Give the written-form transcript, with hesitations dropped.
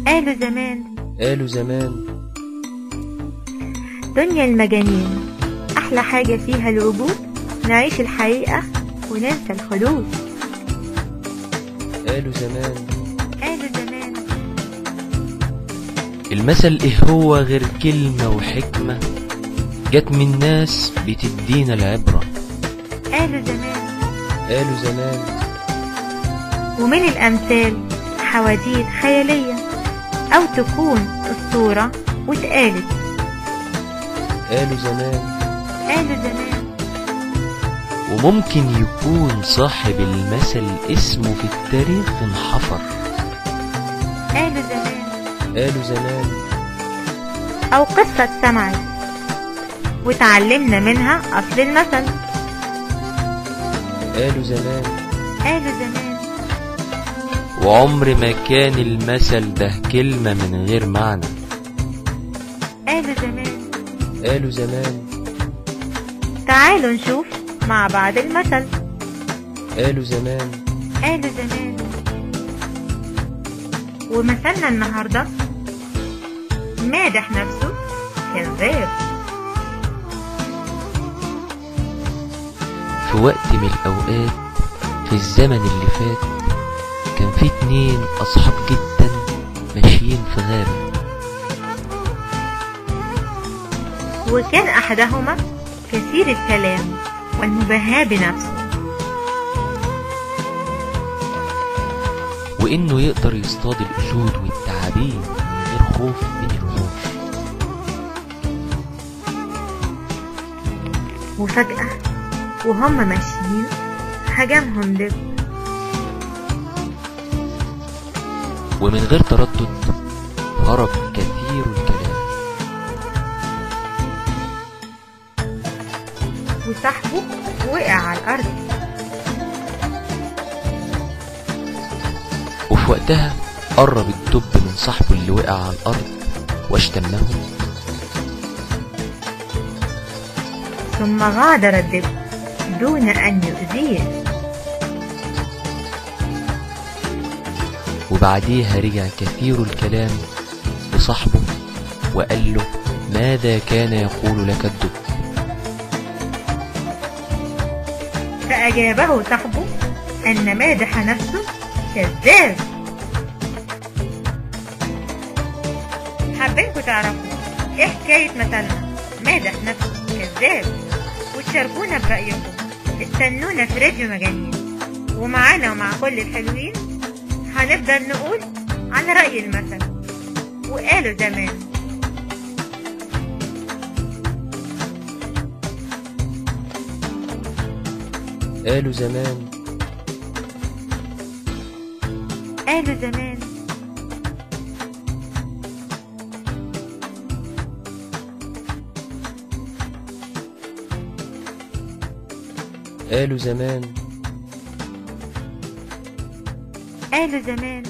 قالوا زمان، قالوا زمان. دنيا المجانين أحلى حاجة فيها الوجود، نعيش الحقيقة وننسى الخلود. قالوا زمان، قالوا زمان. المثل ايه هو غير كلمة وحكمة جت من ناس بتدينا العبرة. قالوا زمان، قالوا زمان. ومن الأمثال حواديت خيالية أو تكون الصورة واتقالت. قالوا زمان، قالوا زمان. وممكن يكون صاحب المثل اسمه في التاريخ انحفر. قالوا زمان، قالوا زمان. أو قصة اتسمعت وتعلمنا منها أصل المثل. قالوا زمان، قالوا زمان. وعمر ما كان المثل ده كلمة من غير معنى. قالوا زمان، قالوا زمان. تعالوا نشوف مع بعض المثل. قالوا زمان، قالوا زمان. ومثلنا النهاردة مادح نفسه كذاب. في وقت من الأوقات في الزمن اللي فات كان في 2 أصحاب جدا ماشيين في غابة، وكان أحدهما كثير الكلام والمباهاة بنفسه، وإنه يقدر يصطاد الأسود والتعابين من غير خوف من الوحوش. وفجأة وهم ماشيين هجمهم دب، ومن غير تردد هرب كثير الكلام، وصاحبه وقع على الأرض. وفي وقتها قرب الدب من صاحبه اللي وقع على الأرض واشتمه، ثم غادر الدب دون أن يؤذيه. وبعديها رجع كثير الكلام لصاحبه وقال له: ماذا كان يقول لك الدب؟ فأجابه صاحبه أن مادح نفسه كذاب. حابينكم تعرفوا إيه حكاية مثلنا مادح نفسه كذاب وتشاركونا برأيكم. استنونا في راديو مجانين، ومعانا ومع كل الحلوين هنفضل نقول عن رأي المثل وقالوا زمان. قالوا زمان، قالوا زمان. قالوا زمان، قالوا زمان.